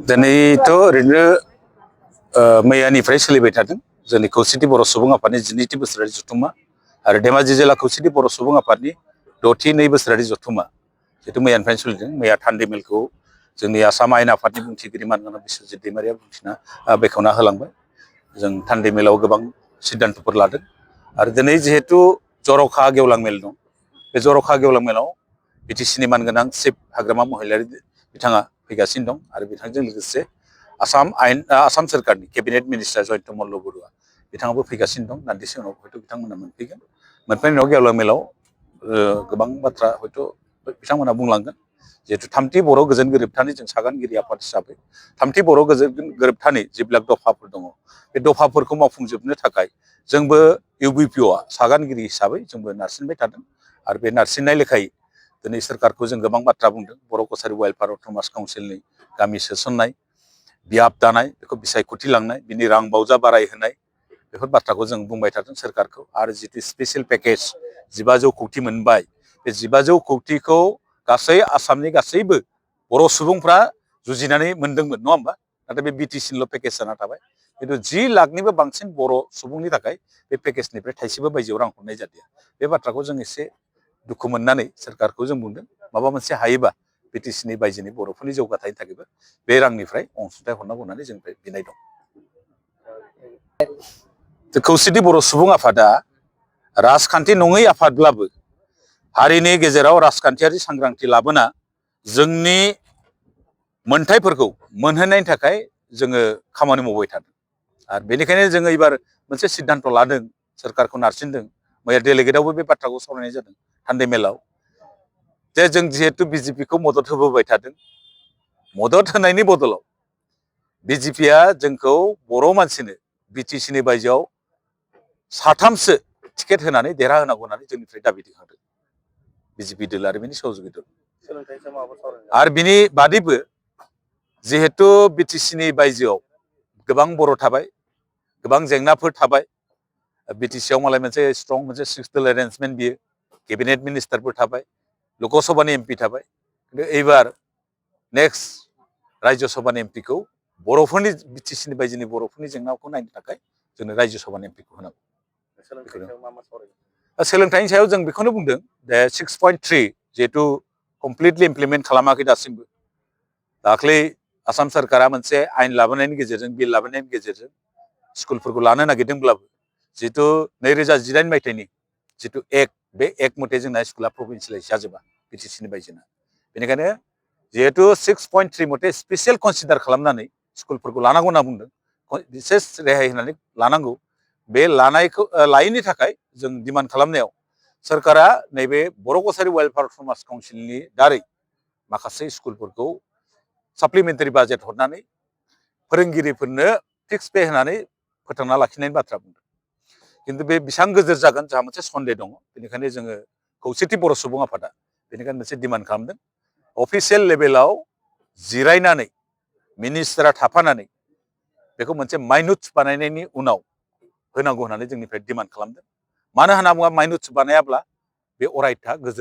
दिनैथ' ओरैनो मैयानिफ्राय सोलिबाय थादों जोंनि खौसेथि बर' सुबुं आफादनि 12थि बोसोरारि जथुम्मा आरो धेमाजि जिल्ला खौसेथि बर' सुबुं आफादनि 6थि 2 बोसोरारि जथुम्मा जिहेतु मैयानिफ्रायनो सोलिदों। मैया थान्दै मेलखौ जोंनि आसाम आयेन आफादनि बुंथिगिरि मानगोनां बिस्वजित दैमारिया बेखेवना होलांबाय। जों थान्दै मेलाव गोबां सिद्धान्तफोर लादों आरो दिनै जिहेतु जर'खा गेवलां मेल दं, बे जर'खा गेवलां मेलाव बिटिसिनि मानगोनां चिफ हाग्रामा महिलारि बिथाङा फैगासिनो दं आरो बिथांजों लोगोसे आसाम सोरखारनि केबिनेट मिनिस्टार जयन्त मल्ल बरुवा बिथाङाबो फैगासिनो दं। दान्दिसे उनाव हयथ' बिथांमोना मोनफैगोन। मोनफैनायनि उनाव गेवलां मेलाव गोबां बाथ्रा हयथ' बिथांमोना बुंलांगोन। जिहेतु 3थि बर' गोजोन गोरोबथानि जों सागानगिरि आफाद हिसाबै 3थि बर' गोजोन गोरोबथानि जिबिलाक दफाफोर दङ, बे दफाफोरखौ मावफुंजोबनो थाखाय जोंबो इउबिपिअआ सागानगिरि हिसाबै जोंबो नारसिनबाय थादों आरो बे नारसिननाय लेखायै दिनै सोरखारखौ जों गोबां बाथ्रा बुंदों। बर' कसारि वेलफेयार अट'नमास काउन्सिलनि गामि सोसननाय, बियाब दानाय, बेखौ बिसायख'थि लांनाय, बिनि रां बावजा बारायहोनाय, बेफोर बाथ्राखौ जों बुंबाय थादों सोरखारखौ। आरो जितु स्पेसियेल पेकेज 1500 कौटि मोनबाय, बे 1500 कौटिखौ गासै आसामनि गासैबो बर' सुबुंफ्रा जुजिनानै मोनदोंमोन, नङा होमबा? नाथाय बे बिटिसिनिल' पेकेज जाना थाबाय। खिन्थु 10 लाखनिबो बांसिन बर' सुबुंनि थाखाय बे पेकेजनिफ्राय थाइसेबो बायजोआव रां हरनाय जादिया। बे बाथ्राखौ जों एसे दुखु मोननानै सोरखारखौ जों बुंदों माबा मोनसे हायोबा बिटिसिनि बायजोनि बर'फोरनि जौगाथायनि थाखायबो बे रांनिफ्राय अनसुंथाइ हरनांगौ होननानै जोंनिफ्राय बिनाय दं। खौसेथि बर' सुबुं आफादा राजखान्थि नङै आफादब्लाबो हारिनि गेजेराव राजखान्थियारि सांग्रांथि लाबोना जोंनि मोनथायफोरखौ मोनहोनायनि थाखाय जोङो खामानि मावबाय थादों। आरो बेनिखायनो जोङो एबार मोनसे सिद्धान्त लादों, सोरखारखौ नारसिनदों। मैया डेलिगेटआवबो बे बाथ्राखौ सावरायनाय जादों थान्दै मेलाव, जे जों जिहेतु बिजेपिखौ मदद होबोबाय थादों, मदद होनायनि बदलाव बिजेपिया जोंखौ बर' मानसिनो बिटिसिनि बायजोआव 3सो टिकेट होनानै देरहाहोनांगौ होननानै जोंनिफ्राय दाबि दैखांदों बिजेपि दल आरो बिनि सहयोगि दल। आरो बिनि बादैबो जिहेतु बिटिसिनि बायजोआव गोबां बर' थाबाय, गोबां जेंनाफोर थाबाय, बिटिसिआव मालाय मोनसे स्ट्रं मोनसे सिक्सटेल एरेन्जमेन्ट, बियो केबिनेट मिनिस्टारफोर थाबाय, लकसभानि एमपि थाबाय। खिन्थु एबार नेक्स्ट रायजो सभानि एमपिखौ बर'फोरनि बिटिसिनि बायजोनि बर'फोरनि जेंनाखौ नायनो थाखाय जोंनो रायजो सभानि एमपिखौ होनांगौ। सोलोंथाइनि सायाव जों बेखौनो बुंदों जे 6.3 जिहेतु कमप्लिटलि इमप्लिमेन्ट खालामाखै दासिमबो। दाख्लै आसाम सोरखारा मोनसे आयेन लाबोनायनि गेजेरजों, बिल लाबोनायनि गेजेरजों स्कुलफोरखौ लानो नागिरदोंब्लाबो जिहेतु 2018 मायथाइनि जितु एक्ट, बे एक्ट मथे जोंना स्कुला प्रभिन्सियेलाइज जाजोबा बिटिसिनि बायजोना। बेनिखायनो जिहेतु 6.3 मथे स्पेसियेल कनसिडार खालामनानै स्कुलफोरखौ लानांगौ होनना बुंदों, बिसेस रेहाय होनानै लानांगौ। बे लानायखौ लायैनि थाखाय जों डिमान्ड खालामनायाव सोरखारा नैबे बर' कसारि वेलफेयार अट'नमास काउन्सिलनि दारै माखासे स्कुलफोरखौ साप्लिमेन्टारि बाजेट हरनानै फोरोंगिरिफोरनो फिक्स पे होनानै फोथांना लाखिनायनि बाथ्रा बुंदों। खिन्थु बे बेसेबां गोजोर जागोन जोंहा मोनसे सन्देह दङ। बेनिखायनो जोङो खौसेथि बर' सुबुं आफादा बेनिखायनो मोनसे डिमान्ड खालामदों, अफिसियेल लेभेलाव जिरायनानै मिनिस्टारा थाफानानै बेखौ मोनसे माइनुट्स बानायनायनि उनाव होनांगौ होननानै जोंनिफ्राय डिमान्ड खालामदों। मानो होनना बुङोब्ला माइनुट्स बानायाब्ला बे अरायथा गोजोर